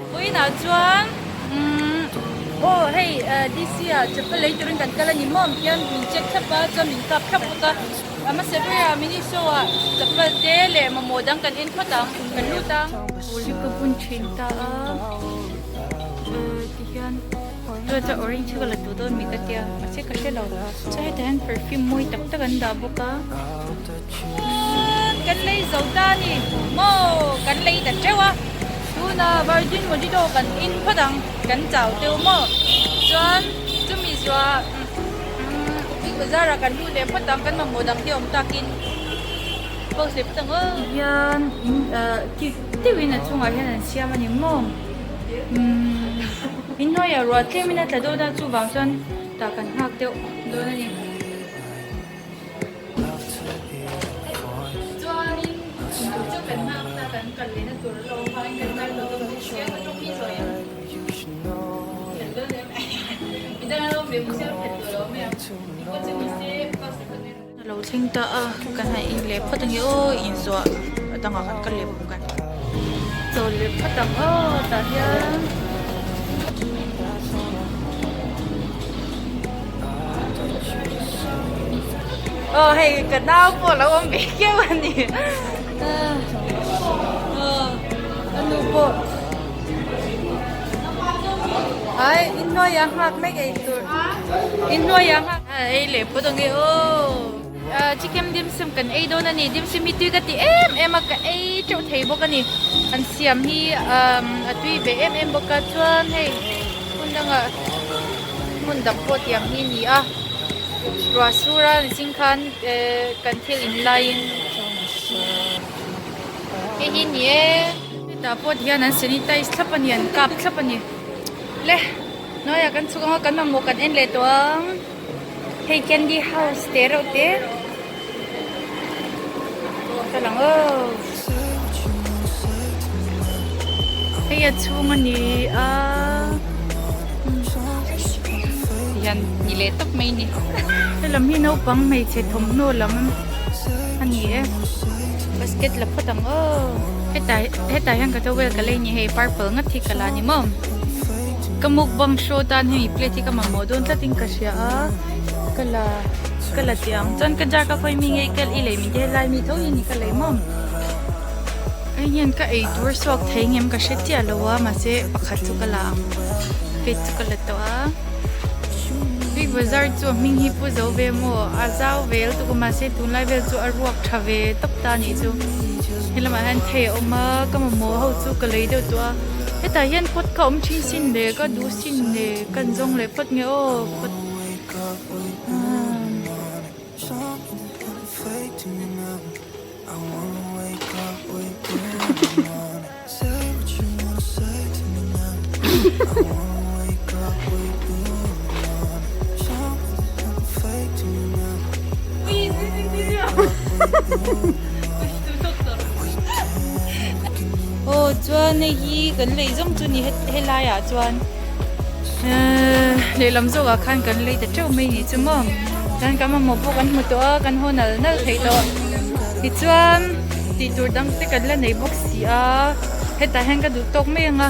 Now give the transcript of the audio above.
Vawiinah chuan umm aw hei DC ah chapal lei turin kan kal a ni maw ang hian min check thlap a chuan min kap thlap bawk a a hmasa berah mini show ah chapal te leh mamawh dang kan en phawt ang kan lut ang. Pawl hi ka bun thin ta a tihian chuan chuan orange hi ka la duh dawn mi ka tia mahse ka hre lo chuan hetah hian perfume mawi tak tak an dah bawk a. Kan lei zo ta a ni maw kan lei ta teuh a tuna virgin mojito kan in phawt ang kan chau teuh maw chuan chumi zuah big bazaar ah kan lut leh phawt ang kan mamawh dang te awm takin post leh phawt ang aw. Hian in ah cute deuhin a chungah hian an siam a ni maw umm inhnuaiah ruah tlemin a tla dawn a chuvang chuan tah kan nghak deuh dawn a ni. Chuanin intur chu kan nghak ta kan kal lehna tur a lo vangin kan kal lo dawn bawk sia ka tawng hi sawi ang phelh dawn em midang an awm ve bawk sia phelh tawh lo mai ang engpawh chu ni se bus a kal em a lo thleng ta a kan han in leh phawt ange aw inzuah a dangah kan kal leh bawk a chawl leh phawt ang aw tah hian. Aw hei ka nau pawh lo awm ve keuh a ni a nu pawh ai inhnuai ah nghak mek ei tur inhnuai ah nghak ei leh phawt ang e aw chicken dim sum kan ei dawn a ni dim sum hi tui ka ti em em a ka ei teuh thei bawk a ni an siam hi a tui ve em em bawk a chuan hei hmun dangah hmun dang pawh tiang hi a ni a ruah sur a ni ching khan ehh kan thil in laiin hei hi ni e hetah pawh tihian an sanitize thlap a ni an kap thlap a ni le hnuaiah kan chhuk ang a kan mamawh kan en leh tawh ang hei candy house te reuh te ka lang aw hei a chhung a ni a hian ni leh tawp mai ni helam hi naupang hmeichhe thawmhnaw lam a ni e basket la phawt ang aw hetah hetah hian ka towel ka lei ni hei purple ngat hi ka la ni maw ka mukbang show tan hemi plate hi ka mamawh dawn tlat in ka hria a ka la ka la tih ang chuan ka jar ka khawi mi nge i kal i lei min ti helai mi tho hi ni ka lei maw hei hian ka ei tur suak thei ngem ka hre chiah lo a mahse pakhat chu ka la ang plate chu ka la tawh a big bazaar chu a hming hi pu zo ve maw a zau ve lutuk a mahse tunlai vel chu a ruak tha ve tawp ta anih chu helamah hian thei a awm a ka mamawh ho chu ka lei deuh tawh a hetah hian pot kha a awm thin sin le ka duh sin le ka an zawng leh phawt nge aw pot. Aw chuan hei hi kan lei zawng chu ni helai ah chuan lehlam zawk ah khan kan lei ta teuh mai ni chu maw chuan kan mamawh pawh kan hmu tawh a kan haw nal nal thei tawh tichuan tih tur dang te kan la nei bawk si a hetah hian ka duh tawk mai ang a.